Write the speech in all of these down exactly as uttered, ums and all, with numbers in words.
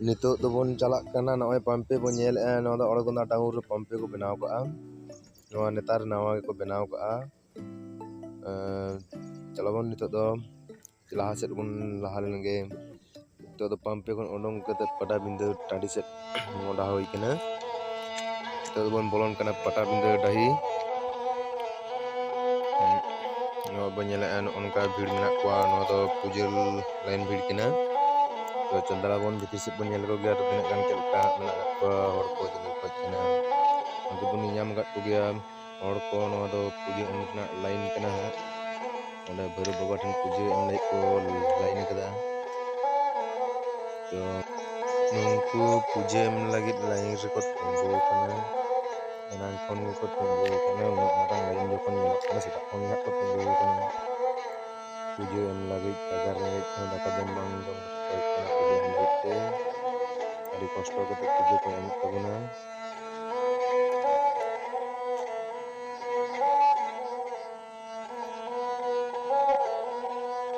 ᱱᱤᱛᱚᱜ ᱫᱚᱵᱚᱱ ᱪᱟᱞᱟᱜ ᱠᱟᱱᱟ, ᱱᱚᱜᱼᱚᱭ ᱯᱟᱢᱯᱮ ᱵᱚᱱ ᱧᱮᱞᱮᱜᱼᱟ, ᱱᱚᱣᱟ ᱫᱚ ᱚᱲᱜᱚᱸᱫᱟ ᱴᱟᱣᱩᱱ ᱨᱮ ᱯᱟᱢᱯᱮ ᱠᱚ ᱵᱮᱱᱟᱣ ᱠᱟᱜᱼᱟ᱾ ᱱᱚᱣᱟ ᱱᱮᱛᱟᱨ ᱱᱟᱣᱟ ᱜᱮᱠᱚ ᱵᱮᱱᱟᱣ ᱠᱟᱜᱼᱟ᱾ ᱮᱸ, ᱪᱟᱞᱟᱣ ᱵᱚᱱ ᱱᱤᱛᱚᱜ ᱫᱚ ᱞᱟᱦᱟ ᱥᱮᱫ ᱵᱚᱱ ᱞᱟᱦᱟ ᱞᱮᱱ ᱜᱮ᱾ ᱱᱤᱛᱚᱜ ᱫᱚ ᱯᱟᱢᱯᱮ ᱠᱷᱚᱱ ᱩᱰᱩᱝ ᱠᱟᱛᱮ ᱯᱟᱴᱟᱵᱤᱸᱫᱟᱹ ᱴᱟᱺᱰᱤ ᱥᱮᱫ ᱢᱚᱦᱰᱟ ᱦᱩᱭ ᱠᱟᱱᱟ᱾ ᱱᱤᱛᱚᱜ ᱫᱚᱵᱚᱱ ᱵᱚᱞᱚᱱ ᱠᱟᱱᱟ ᱯᱟᱴᱟᱵᱤᱸᱫᱟᱹ ᱰᱟᱹᱦᱤ᱾ ᱱᱚᱣᱟ ᱵᱚᱱ ᱧᱮᱞᱮᱜᱼᱟ, ᱱᱚᱜᱼᱚ ᱱᱚᱝᱠᱟ ᱵᱷᱤᱲ ᱢᱮᱱᱟᱜ ᱠᱚᱣᱟ᱾ ᱱᱚᱣᱟ ᱫᱚ ᱯᱩᱡᱟᱹ ᱞᱟᱭᱤᱱ ᱵᱷᱤᱲ ᱠᱟᱱᱟ᱾ ᱛᱚ ᱪᱚᱸᱫᱽᱲᱟ ᱵᱚᱱ ᱵᱷᱤᱛᱤᱨ ᱥᱮᱫ ᱵᱚᱱ ᱧᱮᱞ ᱠᱚᱜᱮᱭᱟ, ᱛᱤᱱᱟᱹᱜ ᱜᱟᱱ ᱪᱮᱫ ᱞᱮᱠᱟ ᱢᱮᱱᱟᱜ ᱠᱟᱜ ᱠᱚᱣᱟ ᱦᱚᱲ ᱠᱚ, ᱪᱮᱫ ᱞᱮᱠᱟ ᱠᱟᱱᱟ᱾ ᱩᱱᱠᱩ ᱵᱚᱱ ᱧᱮᱧᱟᱢ ᱟᱠᱟᱫ ᱠᱚᱜᱮᱭᱟ ᱦᱚᱲ ᱠᱚ᱾ ᱱᱚᱣᱟ ᱫᱚ ᱯᱩᱡᱟᱹ ᱮᱢ ᱨᱮᱱᱟᱜ ᱞᱟᱭᱤᱱ ᱠᱟᱱᱟ ᱦᱟᱸᱜ᱾ ᱚᱸᱰᱮ ᱵᱷᱳᱭᱨᱳᱵ ᱵᱟᱵᱟ ᱴᱷᱮᱱ ᱯᱩᱡᱟᱹ ᱮᱢ ᱞᱟᱹᱜᱤᱫ ᱠᱚ ᱞᱟᱭᱤᱱ ᱟᱠᱟᱫᱟ᱾ ᱛᱚ ᱱᱩᱠᱩ ᱯᱩᱡᱟᱹ ᱮᱢ ᱞᱟᱹᱜᱤᱫ ᱞᱟᱭᱤᱱ ᱨᱮᱠᱚ ᱛᱤᱸᱜᱩ ᱟᱠᱟᱱᱟ᱾ ᱮᱱᱟᱝ ᱠᱷᱚᱱ ᱜᱮᱠᱚ ᱛᱤᱸᱜᱩ ᱟᱠᱟᱱᱟ᱾ ᱩᱱᱟᱹᱜ ᱢᱟᱨᱟᱝ ᱞᱟᱭᱤᱱ ᱡᱚᱠᱷᱚᱱ ᱧᱮᱞᱚᱜ ᱠᱟᱱᱟ, ᱥᱮᱛᱟᱜ ᱠᱷᱚᱱ ᱜᱮ ᱦᱟᱸᱜ ᱠᱚ ᱛᱤᱸᱜᱩ ᱟᱠᱟᱱᱟ᱾ ᱯᱩᱡᱟᱹ ᱮᱢ ᱞᱟᱹᱜᱤᱫ, ᱫᱟᱠᱟ ᱡᱚᱢ ᱵᱟᱝ ᱡᱚᱢ ᱠᱟᱛᱮ ᱠᱚ ᱦᱮᱡ ᱠᱟᱱᱟ ᱯᱩᱡᱟᱹ ᱮᱢ ᱞᱟᱹᱜᱤᱫ ᱛᱮ᱾ ᱟᱹᱰᱤ ᱠᱚᱥᱴᱚ ᱠᱟᱛᱮ ᱯᱩᱡᱟᱹ ᱠᱚ ᱮᱢᱮᱫ ᱛᱟᱵᱚᱱᱟ᱾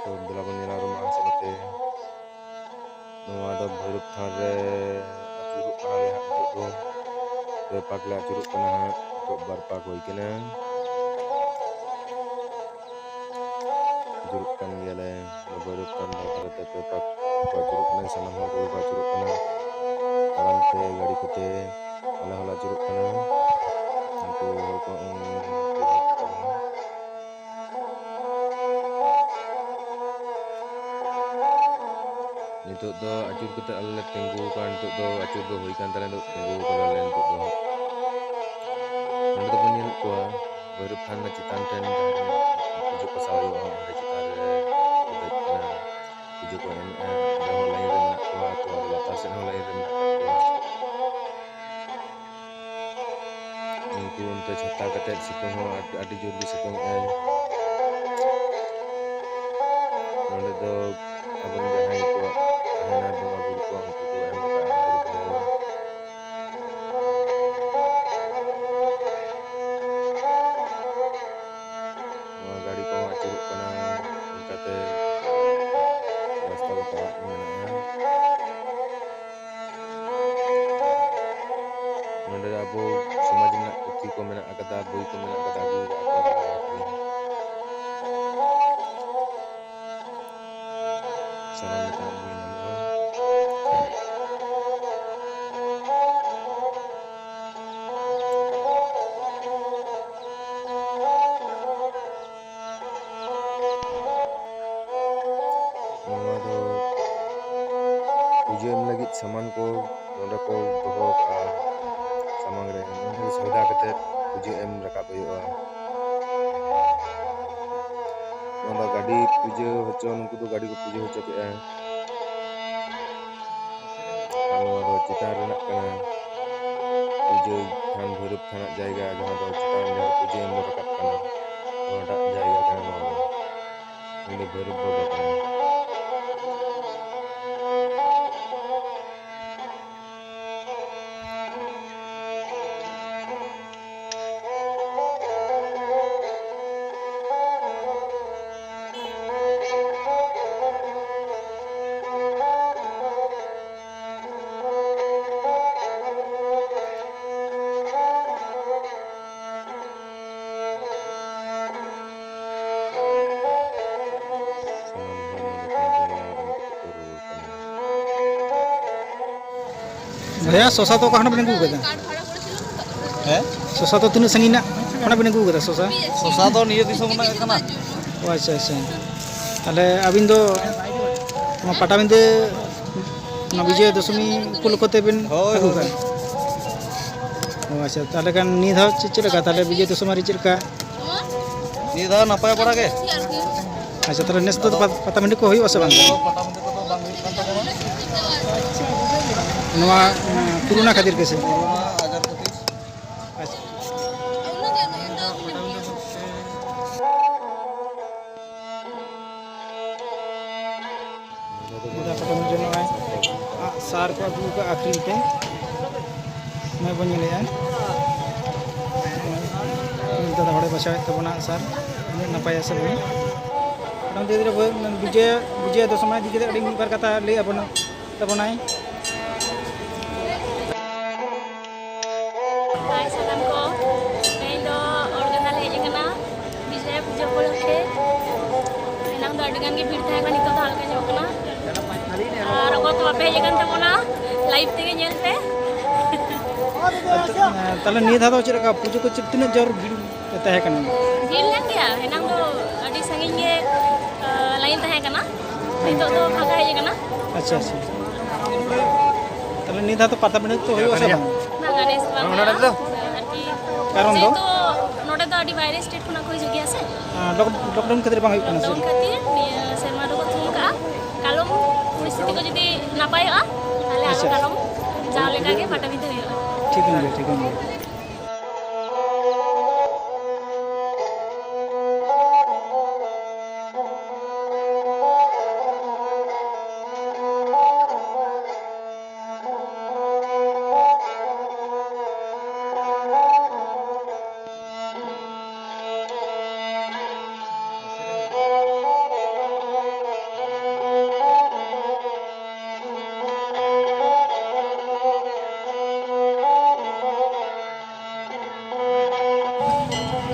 ᱛᱚ ᱫᱮᱞᱟ ᱵᱚᱱ ᱧᱮᱞᱟ ᱟᱨᱚ ᱢᱟᱲᱟᱝ ᱥᱮᱫ ᱱᱚᱛᱮ᱾ ᱱᱚᱣᱟ ᱫᱚ ᱵᱷᱳᱭᱨᱳᱵ ᱛᱷᱟᱱ ᱨᱮ ᱟᱹᱪᱩᱨᱚᱜ ᱠᱟᱱᱟᱞᱮ ᱦᱟᱸᱜ ᱱᱤᱛᱚᱜ ᱫᱚ᱾ ᱯᱮ ᱯᱟᱠ ᱞᱮ ᱟᱹᱪᱩᱨᱚᱜ ᱠᱟᱱᱟ ᱦᱟᱸᱜ᱾ ᱱᱤᱛᱚᱜ ᱵᱟᱨ ᱯᱟᱠ ᱦᱩᱭ ᱠᱟᱱᱟ᱾ ᱟᱹᱪᱩᱨᱚᱜ ᱠᱟᱱ ᱜᱮᱭᱟᱞᱮ᱾ ᱱᱚᱣᱟ ᱵᱷᱳᱭᱨᱳᱵ ᱛᱷᱟᱱ ᱫᱷᱟᱨᱮ ᱫᱷᱟᱨᱮ ᱛᱮ ᱯᱮ ᱯᱟᱠ ᱠᱚ ᱟᱹᱪᱩᱨᱚᱜ ᱠᱟᱱᱟ᱾ ᱥᱟᱱᱟᱢ ᱦᱚᱲ ᱠᱚᱜᱮ ᱠᱚ ᱟᱹᱪᱩᱨᱚᱜ ᱠᱟᱱᱟ᱾ ᱛᱟᱲᱟᱢ ᱛᱮ, ᱜᱟᱹᱰᱤ ᱠᱚᱛᱮ, ᱟᱞᱮ ᱦᱚᱸᱞᱮ ᱟᱹᱪᱩᱨᱚᱜ ᱠᱟᱱᱟ᱾ ᱩᱱᱠᱩ ᱦᱚᱲ ᱠᱚ, ᱩᱱᱠᱩ ᱱᱤᱛᱚᱜ ᱫᱚ ᱟᱹᱪᱩᱨ ᱠᱟᱛᱮ ᱟᱞᱮ ᱞᱮ ᱛᱤᱸᱜᱩ ᱟᱠᱟᱱᱟ᱾ ᱱᱤᱛᱚᱜ ᱫᱚ ᱟᱹᱪᱩᱨ ᱫᱚ ᱦᱩᱭ ᱠᱟᱱ ᱛᱟᱞᱮᱭᱟ᱾ ᱱᱤᱛᱚᱜ ᱛᱤᱸᱜᱩ ᱠᱟᱱᱟᱞᱮ ᱱᱤᱛᱚᱜ ᱫᱚ᱾ ᱱᱚᱸᱰᱮ ᱫᱚᱵᱚᱱ ᱧᱮᱞᱮᱫ ᱠᱚᱣᱟ ᱵᱷᱳᱭᱨᱳᱵ ᱛᱷᱟᱱ ᱨᱮᱱᱟᱜ ᱪᱮᱛᱟᱱ ᱴᱷᱮᱱ ᱡᱟᱦᱟᱸ ᱴᱷᱮᱱ ᱯᱩᱡᱟᱹ ᱯᱟᱥᱟ ᱦᱩᱭᱩᱜᱼᱟ, ᱚᱸᱰᱮ ᱪᱮᱛᱟᱱ ᱨᱮ ᱠᱚ ᱫᱮᱡ ᱠᱟᱱᱟ, ᱯᱩᱡᱟᱹ ᱠᱚ ᱮᱢᱮᱫᱼᱟ᱾ ᱚᱸᱰᱮ ᱦᱚᱸ ᱞᱟᱭᱤᱱ ᱨᱮ ᱢᱮᱱᱟᱜ ᱠᱚᱣᱟ, ᱛᱚ ᱟᱨ ᱞᱟᱛᱟᱨ ᱥᱮᱫ ᱦᱚᱸ ᱞᱟᱭᱤᱱ ᱨᱮ ᱢᱮᱱᱟᱜ ᱠᱚᱣᱟ᱾ ᱩᱱᱠᱩ ᱚᱱᱛᱮ ᱪᱷᱟᱛᱟ ᱠᱟᱛᱮᱫ ᱥᱤᱛᱩᱝ ᱦᱚᱸ ᱟᱹᱰᱤ, ᱟᱹᱰᱤ ᱡᱳᱨ ᱜᱮ ᱥᱤᱛᱩᱝ ᱮᱫᱟᱭ᱾ ᱱᱚᱸᱰᱮ ᱫᱚ ᱟᱵᱚᱨᱮᱱ ᱡᱟᱦᱟᱸᱭ ᱠᱚ ᱛᱟᱦᱮᱱᱟ, ᱵᱚᱸᱜᱟ ᱵᱩᱨᱩ ᱠᱚ, ᱩᱱᱠᱩ ᱠᱚ ᱮᱢ ᱟᱠᱟᱫᱼᱟ ᱦᱟᱺᱰᱤ ᱠᱚ᱾ ᱱᱚᱣᱟ ᱜᱟᱹᱰᱤ ᱠᱚᱦᱚᱸ ᱟᱹᱪᱩᱨᱚᱜ ᱠᱟᱱᱟ, ᱚᱱᱠᱟᱛᱮ ᱨᱟᱥᱛᱟ ᱫᱚ ᱯᱟᱲᱟᱜ ᱢᱮᱱᱟᱜᱼᱟ᱾ ᱟᱵᱚ ᱥᱚᱢᱟᱡᱽ ᱨᱮᱱᱟᱜ ᱯᱩᱛᱷᱤ ᱠᱚ ᱢᱮᱱᱟᱜ ᱟᱠᱟᱫᱟ, ᱵᱳᱭ ᱠᱚ ᱢᱮᱱᱟᱜ ᱟᱠᱟᱫᱟ, ᱟᱹᱜᱩ ᱟᱠᱟᱫ ᱠᱚᱣᱟ ᱟᱹᱠᱷᱨᱤᱧ᱾ ᱥᱟᱱᱟᱢ ᱞᱮᱠᱟᱱᱟᱜ ᱵᱳᱭ ᱧᱟᱢᱚᱜᱼᱟ᱾ ᱱᱚᱣᱟ ᱫᱚ ᱯᱩᱡᱟᱹ ᱮᱢ ᱞᱟᱹᱜᱤᱫ ᱥᱟᱢᱟᱱ ᱠᱚ ᱱᱚᱰᱮ ᱠᱚ ᱫᱚᱦᱚ ᱠᱟᱜᱼᱟ ᱥᱟᱢᱟᱝ ᱨᱮ᱾ ᱱᱚᱰᱮ ᱥᱚᱭᱫᱟ ᱠᱟᱛᱮ ᱯᱩᱡᱟᱹ ᱮᱢ ᱨᱟᱠᱟᱵ ᱦᱩᱭᱩᱜᱼᱟ᱾ ᱱᱚᱣᱟ ᱫᱚ ᱜᱟᱹᱰᱤ ᱯᱩᱡᱟᱹ ᱦᱚᱪᱚ, ᱱᱩᱠᱩ ᱫᱚ ᱜᱟᱹᱰᱤ ᱠᱚ ᱯᱩᱡᱟᱹ ᱦᱚᱪᱚ ᱠᱮᱜᱼᱟ᱾ ᱟᱨ ᱱᱚᱣᱟ ᱫᱚ ᱪᱮᱛᱟᱱ ᱨᱮᱱᱟᱜ ᱠᱟᱱᱟ, ᱯᱩᱡᱟᱹ ᱛᱷᱟᱱ, ᱵᱷᱳᱭᱨᱳᱵ ᱛᱷᱟᱱᱟᱜ ᱡᱟᱭᱜᱟ, ᱡᱟᱦᱟᱸ ᱫᱚ ᱪᱮᱛᱟᱱ ᱨᱮ ᱯᱩᱡᱟᱹ ᱮᱢ ᱵᱚ ᱨᱟᱠᱟᱵ ᱠᱟᱱᱟ, ᱱᱚᱣᱟᱴᱟᱜ ᱡᱟᱭᱜᱟ ᱠᱟᱱᱟ ᱱᱚᱣᱟ ᱫᱚ᱾ ᱩᱱᱤ ᱫᱚ ᱵᱷᱳᱭᱨᱳᱵ ᱵᱟᱵᱟ ᱠᱟᱱᱟᱭ᱾ ᱵᱚᱭᱦᱟ, ᱥᱚᱥᱟ ᱫᱚ ᱚᱠᱟ ᱠᱷᱚᱱᱟᱜ ᱵᱮᱱ ᱟᱹᱜᱩ ᱠᱟᱫᱟ? ᱦᱮᱸ? ᱥᱚᱥᱟ ᱫᱚ ᱛᱤᱱᱟᱹᱜ ᱥᱟᱺᱜᱤᱧ ᱨᱮᱱᱟᱜ ᱠᱷᱚᱱᱟᱜ ᱵᱮᱱ ᱟᱹᱜᱩ ᱠᱟᱫᱟ ᱥᱚᱥᱟ? ᱥᱚᱥᱟ ᱫᱚ ᱱᱤᱭᱟᱹ ᱫᱤᱥᱚᱢ ᱨᱮᱱᱟᱜ ᱜᱮ ᱠᱟᱱᱟ᱾ ᱚ, ᱟᱪᱪᱷᱟ, ᱟᱪᱪᱷᱟ᱾ ᱛᱟᱦᱞᱮ ᱟᱹᱵᱤᱱ ᱫᱚ ᱱᱚᱣᱟ ᱯᱟᱴᱟᱵᱤᱸᱫᱟᱹ, ᱱᱚᱣᱟ ᱵᱤᱡᱚᱭᱟ ᱫᱚᱥᱚᱢᱤ ᱩᱯᱚᱞᱚᱠᱠᱷᱚ ᱛᱮᱵᱮᱱ ᱦᱳᱭ, ᱟᱹᱜᱩ ᱦᱳᱭ᱾ ᱠᱟᱫᱟ? ᱚ, ᱟᱪᱪᱷᱟ᱾ ᱛᱟᱦᱞᱮ ᱠᱷᱟᱱ ᱱᱤᱭᱟᱹ ᱫᱷᱟᱣ ᱪᱮᱫ, ᱪᱮᱫ ᱞᱮᱠᱟ ᱛᱟᱦᱞᱮ ᱵᱤᱡᱚᱭᱟ ᱫᱚᱥᱚᱢᱤ ᱨᱮ ᱪᱮᱫ ᱞᱮᱠᱟ? ᱱᱤᱭᱟᱹ ᱫᱷᱟᱣ ᱱᱟᱯᱟᱭ ᱵᱟᱲᱟ ᱜᱮ᱾ ᱟᱪᱪᱷᱟ, ᱛᱟᱦᱞᱮ ᱱᱮᱥ ᱫᱚ ᱯᱟ-, ᱯᱟᱛᱟ ᱴᱟᱺᱰᱤ ᱠᱚ ᱦᱩᱭᱩᱜᱼᱟ ᱥᱮ ᱵᱟᱝ? ᱱᱤᱭᱟᱹ ᱫᱷᱟᱣ ᱯᱟᱴᱟ ᱵᱟᱸᱫᱷᱮ ᱠᱚᱫᱚ ᱵᱟᱝ ᱦᱩᱭᱩᱜ ᱠᱟᱱ ᱛᱟᱵᱚᱱᱟ᱾ ᱱᱚᱣᱟ, ᱩᱸ, ᱠᱳᱨᱳᱱᱟ ᱠᱷᱟᱹᱛᱤᱨ ᱜᱮ ᱥᱮ? ᱠᱳᱨᱳᱱᱟ ᱟᱡᱟᱨ ᱠᱷᱟᱹᱛᱤᱨ᱾ ᱟᱪᱪᱷᱟ᱾ ᱱᱚᱜᱼᱚᱭ ᱟᱜ ᱥᱟᱨ ᱠᱚ ᱟᱹᱜᱩ ᱟᱠᱟᱫᱼᱟ ᱟᱹᱠᱷᱨᱤᱧ ᱛᱮ᱾ ᱱᱚᱜᱼᱚᱭ ᱵᱚᱱ ᱧᱮᱞᱮᱫᱼᱟ, ᱱᱤᱛᱚᱜ ᱫᱚ ᱦᱚᱲᱮ ᱵᱟᱪᱷᱟᱣᱮᱫ ᱛᱟᱵᱚᱱᱟ ᱟᱜ ᱥᱟᱨ᱾ ᱩᱱᱟᱹᱜ ᱱᱟᱯᱟᱭᱟ ᱥᱮ ᱵᱟᱝ? ᱢᱚᱴᱟᱢᱩᱴᱤ ᱜᱤᱫᱽᱨᱟᱹ ᱵᱚᱭ-, ᱵᱤᱡᱚᱭᱟ, ᱵᱤᱡᱚᱭᱟ ᱫᱚᱥᱚᱢᱤ ᱤᱫᱤ ᱠᱟᱛᱮ ᱟᱹᱰᱤ ᱢᱤᱫ ᱵᱟᱨ ᱠᱟᱛᱷᱟ ᱞᱟᱹᱭ ᱟᱵᱚᱱᱟ, ᱛᱟᱵᱚᱱᱟᱭ᱾ ᱟᱹᱰᱤ ᱜᱟᱱ ᱜᱮ ᱵᱷᱤᱲ ᱛᱟᱦᱮᱸ ᱠᱟᱱᱟ, ᱱᱤᱛᱚᱜ ᱫᱚ ᱦᱟᱞᱠᱟ ᱧᱚᱜ ᱠᱟᱱᱟ᱾ ᱟᱨ ᱚᱠᱚᱭ ᱠᱚ ᱵᱟᱯᱮ ᱦᱮᱡ ᱟᱠᱟᱱ ᱛᱟᱵᱚᱱᱟ, ᱞᱟᱭᱤᱵᱷ ᱛᱮᱜᱮ ᱧᱮᱞ ᱯᱮ᱾ ᱛᱟᱦᱞᱮ ᱱᱤᱭᱟᱹ ᱫᱷᱟᱣ ᱫᱚ ᱪᱮᱫ ᱞᱮᱠᱟ ᱯᱩᱡᱟᱹ ᱠᱚ, ᱪᱮᱫ, ᱛᱤᱱᱟᱹᱜ ᱡᱳᱨ ᱵᱷᱤᱲ ᱛᱟᱦᱮᱸ ᱠᱟᱱᱟ? ᱵᱷᱤᱲ ᱞᱮᱱ ᱜᱮᱭᱟ, ᱮᱱᱟᱝ ᱫᱚ ᱟᱹᱰᱤ ᱥᱟᱺᱜᱤᱧ ᱜᱮ, ᱟ, ᱞᱟᱭᱤᱱ ᱛᱟᱦᱮᱸ ᱠᱟᱱᱟ, ᱱᱤᱛᱚᱜ ᱫᱚ ᱯᱷᱟᱸᱠᱟ ᱦᱮᱡ ᱟᱠᱟᱱᱟ᱾ ᱟᱪᱪᱷᱟ, ᱟᱪᱪᱷᱟ᱾ ᱛᱟᱦᱞᱮ ᱱᱤᱭᱟᱹ ᱫᱷᱟᱣ ᱫᱚ ᱯᱟᱛᱟᱵᱤᱸᱫᱷᱟᱹ ᱫᱚ ᱦᱩᱭᱩᱜᱼᱟ ᱥᱮ ᱵᱟᱝ? ᱵᱟᱝᱟ, ᱱᱮᱥ ᱵᱟᱝ ᱦᱩᱭᱩᱜᱼᱟ᱾ ᱟᱨᱠᱤ ᱠᱟᱨᱚᱱ ᱫᱚ? ᱡᱮᱦᱮᱛᱩ ᱱᱚᱰᱮ ᱫᱚ ᱟᱹᱰᱤ ᱵᱟᱭᱨᱮ ᱥᱴᱮᱴ ᱠᱷᱚᱱᱟᱜ ᱠᱚ ᱦᱤᱡᱩᱜ ᱜᱮᱭᱟ ᱥᱮ᱾ ᱟᱸ, ᱞᱚᱠ-, ᱞᱚᱠᱰᱟᱣᱩᱱ ᱠᱷᱟᱹᱛᱤᱨ ᱵᱟᱝ ᱦᱩᱭᱩᱜ ᱠᱟᱱᱟ ᱥᱮ? ᱞᱚᱠᱰᱟᱣᱩᱱ ᱠᱷᱟᱹᱛᱤᱨ ᱱᱤᱭᱟᱹ ᱥᱮᱨᱢᱟ ᱫᱚᱠᱚ ᱛᱷᱩᱢ ᱠᱟᱜᱼᱟ᱾ ᱠᱟᱞᱚᱢ ᱯᱚᱨᱤᱥᱛᱷᱤᱛᱤ ᱠᱚ ᱡᱩᱫᱤ ᱱᱟᱯᱟᱭᱚᱜᱼᱟ, ᱛᱟᱦᱞᱮ ᱟᱨᱚ ᱟᱪᱪᱷᱟ᱾ ᱠᱟᱞᱚᱢ ᱡᱟᱣ ᱞᱮᱠᱟ ᱜᱮ ᱯᱟᱴᱟᱵᱤᱸᱫᱷᱟᱹ ᱦᱩᱭᱩᱜᱼᱟ᱾ ᱴᱷᱤᱠᱟᱹᱱ ᱜᱮᱭᱟ, ᱴᱷᱤᱠᱟᱹᱱ ᱜᱮᱭᱟ᱾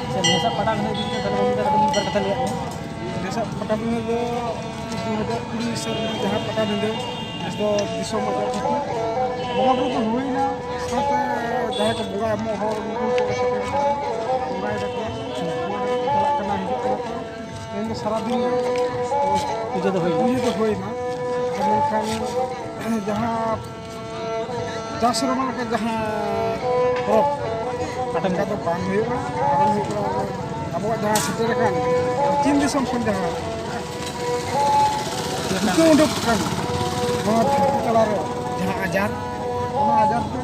ᱟᱪᱪᱷᱟ, ᱱᱮᱥᱟᱜ ᱯᱟᱴᱟᱵᱤᱸᱫᱷᱟᱹ ᱤᱫᱤ ᱠᱟᱛᱮ ᱛᱟᱦᱞᱮ ᱜᱚᱢᱠᱮ ᱠᱟᱹᱴᱤᱡ ᱢᱤᱫ ᱵᱟᱨ ᱠᱟᱛᱷᱟ ᱞᱟᱹᱭᱟᱜ ᱢᱮ᱾ ᱱᱮᱥᱟᱜ ᱯᱟᱴᱟᱵᱤᱸᱫᱷᱟᱹ ᱫᱚ ᱫᱩ ᱦᱟᱡᱟᱨ ᱠᱩᱲᱤ ᱥᱟᱞ ᱨᱮᱱᱟᱜ ᱡᱟᱦᱟᱸ ᱯᱟᱴᱟᱵᱤᱸᱫᱷᱟᱹ, ᱱᱮᱥ ᱫᱚ ᱫᱤᱥᱚᱢ ᱟᱡᱟᱫ ᱠᱷᱟᱹᱛᱤᱨ ᱵᱚᱸᱜᱟ ᱵᱩᱨᱩ ᱠᱚ ᱦᱩᱭᱱᱟ, ᱥᱟᱶᱛᱮ ᱡᱟᱦᱟᱸᱭ ᱠᱚ ᱵᱚᱸᱜᱟ ᱮᱢᱚᱜ ᱦᱚᱲ, ᱩᱱᱠᱩ ᱠᱚ ᱥᱮᱴᱮᱨ ᱠᱟᱱᱟ, ᱵᱚᱸᱜᱟᱭ ᱫᱟᱠᱚ, ᱪᱟᱞᱟᱜ ᱠᱟᱱᱟ, ᱦᱤᱡᱩᱜ ᱠᱟᱱᱟ ᱠᱚ᱾ ᱛᱮᱦᱮᱧ ᱫᱚ ᱥᱟᱨᱟᱫᱤᱱ ᱯᱩᱡᱟᱹ ᱫᱚ ᱦᱩᱭᱱᱟ᱾ ᱯᱩᱡᱟᱹ ᱫᱚ ᱦᱩᱭᱱᱟ᱾ ᱟᱨ ᱢᱮᱱᱠᱷᱟᱱ ᱡᱟᱦᱟᱸ ᱪᱟᱥ ᱨᱮᱢᱟ ᱞᱮᱠᱟ ᱡᱟᱦᱟᱸ ᱯᱚᱨᱚᱵᱽ, ᱯᱟᱴᱟᱵᱤᱸᱫᱷᱟᱹ᱾ ᱚᱱᱠᱟ ᱫᱚ ᱵᱟᱝ ᱦᱩᱭᱩᱜᱼᱟ᱾ ᱠᱟᱨᱚᱱ ᱦᱩᱭᱩᱜ ᱠᱟᱱᱟ, ᱟᱵᱚᱣᱟᱜ ᱡᱟᱦᱟᱸ ᱥᱮᱴᱮᱨ ᱟᱠᱟᱱ ᱪᱤᱱ ᱫᱤᱥᱚᱢ ᱠᱷᱚᱱ ᱡᱟᱦᱟᱸ ᱩᱰᱩᱠ ᱩᱰᱩᱠ ᱟᱠᱟᱱ ᱱᱚᱣᱟ ᱫᱷᱟᱹᱨᱛᱤ ᱛᱟᱞᱟᱨᱮ ᱡᱟᱦᱟᱸ ᱟᱡᱟᱨ, ᱚᱱᱟ ᱟᱡᱟᱨ ᱫᱚ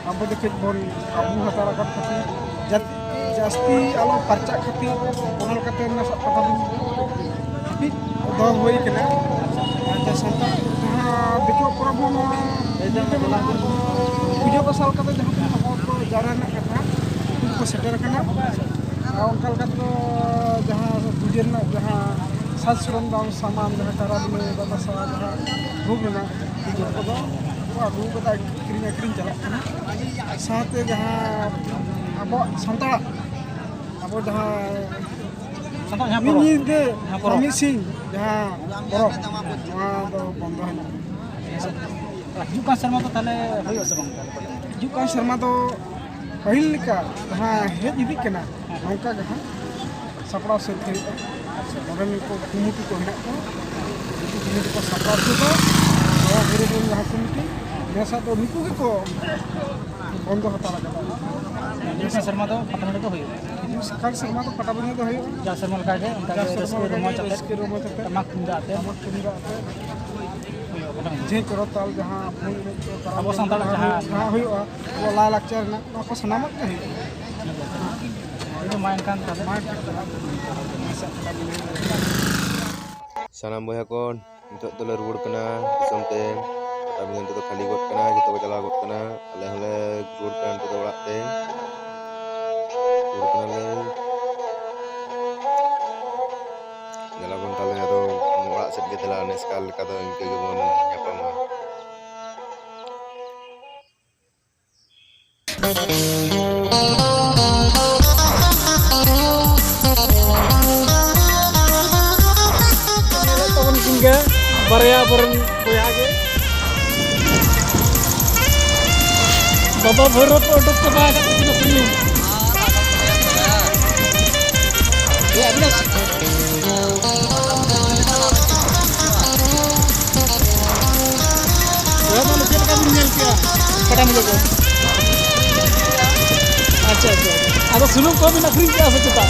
ᱟᱵᱚ ᱫᱚ ᱠᱟᱹᱡ ᱵᱚᱱ ᱟᱹᱜᱩ ᱦᱟᱛᱟᱲ ᱟᱠᱟᱫ ᱠᱷᱟᱹᱛᱤᱨ, ᱡᱟᱛ-, ᱡᱟᱹᱥᱛᱤ ᱟᱞᱚ ᱯᱟᱨᱪᱟᱜ ᱠᱷᱟᱹᱛᱤᱨ, ᱚᱱᱟ ᱞᱮᱠᱟᱛᱮ ᱱᱮᱥᱟᱜ ᱯᱟᱴᱟᱵᱤᱸᱫᱷᱟᱹ ᱦᱟᱹᱯᱤᱫ ᱫᱚᱦᱚ ᱦᱩᱭ ᱠᱟᱱᱟ᱾ ᱟᱨ ᱡᱟᱦᱟᱸ ᱥᱟᱱᱛᱟᱲ ᱡᱟᱦᱟᱸ ᱫᱤᱠᱩᱣᱟᱜ ᱯᱚᱨᱚᱵᱽ ᱦᱚᱸ ᱱᱚᱣᱟ ᱯᱩᱡᱟᱹ ᱯᱟᱥᱟ ᱞᱮᱠᱟᱛᱮ ᱡᱟᱦᱟᱸ ᱛᱤᱱᱟᱹᱜ ᱦᱚᱲ ᱠᱚ ᱡᱟᱣᱨᱟ ᱨᱮᱱᱟᱜ ᱠᱟᱛᱷᱟ, ᱩᱱᱠᱩ ᱠᱚ ᱥᱮᱴᱮᱨ ᱟᱠᱟᱱᱟ᱾ ᱟᱨ ᱚᱱᱠᱟ ᱞᱮᱠᱟ ᱛᱮᱫᱚ ᱡᱟᱦᱟᱸ ᱯᱩᱡᱟᱹ ᱨᱮᱱᱟᱜ ᱡᱟᱦᱟᱸ ᱥᱟᱡᱽ ᱥᱚᱨᱚᱧᱡᱟᱢ ᱥᱟᱢᱟᱱ, ᱡᱟᱦᱟᱸ ᱠᱟᱨᱟᱢ ᱨᱮ ᱵᱟᱛᱟᱥᱟ, ᱡᱟᱦᱟᱸ ᱨᱩ ᱨᱮᱱᱟᱜ ᱯᱩᱡᱟᱹ ᱠᱚᱫᱚ ᱠᱚ ᱟᱹᱜᱩ ᱠᱟᱫᱟ, ᱠᱤᱨᱤᱧ ᱟᱹᱠᱷᱨᱤᱧ ᱪᱟᱞᱟᱜ ᱠᱟᱱᱟ᱾ ᱥᱟᱶᱛᱮ ᱡᱟᱦᱟᱸ ᱟᱵᱚᱣᱟᱜ ᱥᱟᱱᱛᱟᱲᱟᱜ, ᱟᱵᱚ ᱡᱟᱦᱟᱸ ᱚᱱᱟ ᱫᱚ ᱡᱟᱦᱟᱸ ᱢᱤᱫ ᱯᱚᱨᱚᱵᱽ᱾ ᱧᱤᱫᱟᱹ ᱡᱟᱦᱟᱸ ᱯᱚᱨᱚᱵᱽ᱾ ᱠᱟᱹᱢᱤ ᱥᱤᱧ ᱡᱟᱦᱟᱸ ᱯᱚᱨᱚᱵᱽ, ᱱᱚᱣᱟ ᱫᱚ ᱵᱚᱱᱫᱚ ᱦᱮᱱᱟᱜᱼᱟ᱾ ᱦᱤᱡᱩᱜ ᱠᱟᱱ ᱥᱮᱨᱢᱟ ᱫᱚ ᱛᱟᱦᱚᱞᱮ ᱦᱩᱭᱩᱜᱼᱟ ᱥᱮ ᱵᱟᱝ ᱛᱟᱦᱚᱞᱮ? ᱦᱤᱡᱩᱜ ᱠᱟᱱ ᱥᱮᱨᱢᱟ ᱫᱚ ᱯᱟᱹᱦᱤᱞ ᱞᱮᱠᱟ ᱡᱟᱦᱟᱸ ᱦᱮᱡ ᱤᱫᱤᱜ ᱠᱟᱱᱟ, ᱱᱚᱝᱠᱟ ᱜᱮ ᱦᱟᱸᱜ ᱥᱟᱯᱲᱟᱣ ᱥᱟᱹᱛ ᱦᱩᱭᱩᱜᱼᱟ᱾ ᱱᱚᱰᱮᱱ ᱠᱚ ᱠᱚᱢᱤᱴᱤ ᱠᱚ ᱦᱮᱱᱟᱜ ᱠᱚᱣᱟ, ᱩᱱᱠᱩ ᱠᱚᱢᱤᱴᱤ ᱠᱚ ᱥᱟᱯᱲᱟᱣ ᱥᱟᱹᱛᱟ᱾ ᱱᱚᱣᱟ ᱵᱩᱨᱩ ᱨᱮᱱ ᱡᱟᱦᱟᱸ ᱠᱚᱢᱤᱴᱤ, ᱱᱮᱥᱟᱜ ᱫᱚ ᱱᱩᱠᱩ ᱜᱮᱠᱚ ᱵᱚᱱᱫᱚ ᱦᱟᱛᱟᱲ ᱟᱠᱟᱫᱟ᱾ ᱦᱤᱡᱩᱜ ᱠᱟᱱ ᱥᱮᱨᱢᱟ ᱫᱚ ᱯᱟᱛᱟ ᱴᱟᱺᱰᱤ ᱫᱚ ᱦᱩᱭᱩᱜᱼᱟ᱾ ᱦᱤᱡᱩᱜ ᱠᱟᱱ ᱥᱮᱨᱢᱟ ᱫᱚ ᱯᱟᱴᱟᱵᱤᱸᱫᱷᱟᱹ ᱫᱚ ᱦᱩᱭᱩᱜᱼᱟ᱾ ᱡᱟᱣ ᱥᱮᱨᱢᱟ ᱞᱮᱠᱟ ᱜᱮ, ᱚᱱᱠᱟ ᱜᱮ ᱡᱟᱣ ᱥᱮᱨᱢᱟ ᱨᱟᱹᱥᱠᱟᱹ ᱞᱮᱠᱟ ᱜᱮ ᱨᱚᱢᱚᱡᱽ ᱟᱛᱮ, ᱨᱟᱹᱥᱠᱟᱹ ᱨᱚᱢᱚᱡᱽ ᱟᱛᱮ, ᱴᱟᱢᱟᱠ ᱛᱩᱢᱫᱟᱜ ᱟᱛᱮ ᱴᱟᱢᱟᱠ ᱛᱩᱢᱫᱟᱜ ᱟᱛᱮ, ᱦᱩᱭᱩᱜᱼᱟ ᱯᱟᱛᱟ ᱴᱟᱺᱰᱤ᱾ ᱡᱷᱤᱸᱠ ᱠᱚᱨᱚᱛᱟᱞ ᱡᱟᱦᱟᱸ ᱵᱚᱱ ᱮᱱᱮᱡ ᱠᱚ, ᱛᱟᱨᱟᱢ ᱡᱟᱦᱟᱸ ᱮᱱᱮᱡ ᱦᱩᱭᱩᱜᱼᱟ, ᱦᱩᱭᱩᱜᱼᱟ, ᱟᱵᱚ ᱥᱟᱱᱛᱟᱲ ᱡᱟᱦᱟᱸ ᱟᱵᱚᱣᱟᱜ ᱞᱟᱭᱼᱞᱟᱠᱪᱟᱨ ᱨᱮᱱᱟᱜ, ᱱᱚᱣᱟ ᱠᱚ ᱥᱟᱱᱟᱢᱟᱜ ᱜᱮ ᱦᱩᱭᱩᱜᱼᱟ᱾ ᱦᱩᱭᱩᱜᱼᱟ, ᱢᱟ ᱮᱱᱠᱷᱟᱱ ᱛᱟᱦᱚᱞᱮ᱾ ᱢᱟ ᱮᱱᱠᱷᱟᱱ ᱛᱟᱦᱚᱞᱮ᱾ ᱥᱟᱱᱟᱢ ᱵᱚᱭᱦᱟ ᱠᱚ, ᱱᱤᱛᱚᱜ ᱫᱚᱞᱮ ᱨᱩᱣᱟᱹᱲ ᱠᱟᱱᱟ ᱫᱤᱥᱚᱢ ᱛᱮ᱾ ᱯᱟᱴᱟᱵᱤᱸᱫᱷᱟᱹ ᱱᱤᱛᱚᱜ ᱫᱚ ᱠᱷᱟᱹᱞᱤ ᱜᱚᱫ ᱠᱟᱱᱟ, ᱡᱚᱛᱚ ᱠᱚ ᱪᱟᱞᱟᱣ ᱜᱚᱫ ᱠᱟᱱᱟ᱾ ᱟᱞᱮ ᱦᱚᱸᱞᱮ ᱨᱩᱣᱟᱹᱲ ᱠᱟᱱᱟ ᱱᱤᱛᱚᱜ ᱫᱚ ᱚᱲᱟᱜ ᱛᱮ᱾ ᱨᱩᱣᱟᱹᱲ ᱠᱟᱱᱟᱞᱮ᱾ ᱫᱮᱞᱟ ᱵᱚᱱ ᱛᱟᱦᱞᱮ ᱟᱫᱚ ᱚᱲᱟᱜ ᱥᱮᱫ ᱜᱮ ᱫᱮᱞᱟ, ᱱᱮᱥᱠᱟᱨ ᱞᱮᱠᱟ ᱫᱚ ᱤᱱᱠᱟᱹ ᱜᱮᱵᱚᱱ ᱧᱟᱯᱟᱢᱟ᱾ ᱧᱮᱞᱮᱫ ᱛᱟᱵᱚᱱ ᱠᱤᱱ ᱜᱮ ᱵᱟᱨᱭᱟ ᱟᱵᱚᱨᱮᱱ ᱵᱚᱭᱦᱟ ᱜᱮ᱾ ᱵᱟᱵᱟ ᱵᱷᱳᱭᱨᱳᱵ ᱠᱚ ᱚᱰᱚᱠ ᱪᱟᱵᱟ ᱟᱠᱟᱫ ᱛᱟᱹᱠᱤᱱᱟ ᱥᱩᱱᱩᱢ᱾ ᱦᱮᱸ, ᱛᱟᱦᱞᱮ ᱪᱮᱫ ᱞᱮᱠᱟ ᱵᱤᱱ ᱧᱮᱞ ᱠᱮᱜᱼᱟ ᱯᱟᱴᱟ ᱢᱩᱞᱟᱹ ᱠᱚ? ᱟᱪᱪᱷᱟ, ᱟᱪᱪᱷᱟ, ᱟᱪᱪᱷᱟ᱾ ᱟᱫᱚ ᱥᱩᱱᱩᱢ ᱠᱚᱦᱚᱸ ᱵᱤᱱ ᱟᱹᱠᱷᱨᱤᱧ ᱠᱮᱜᱼᱟ ᱥᱮ ᱪᱮᱛᱟ?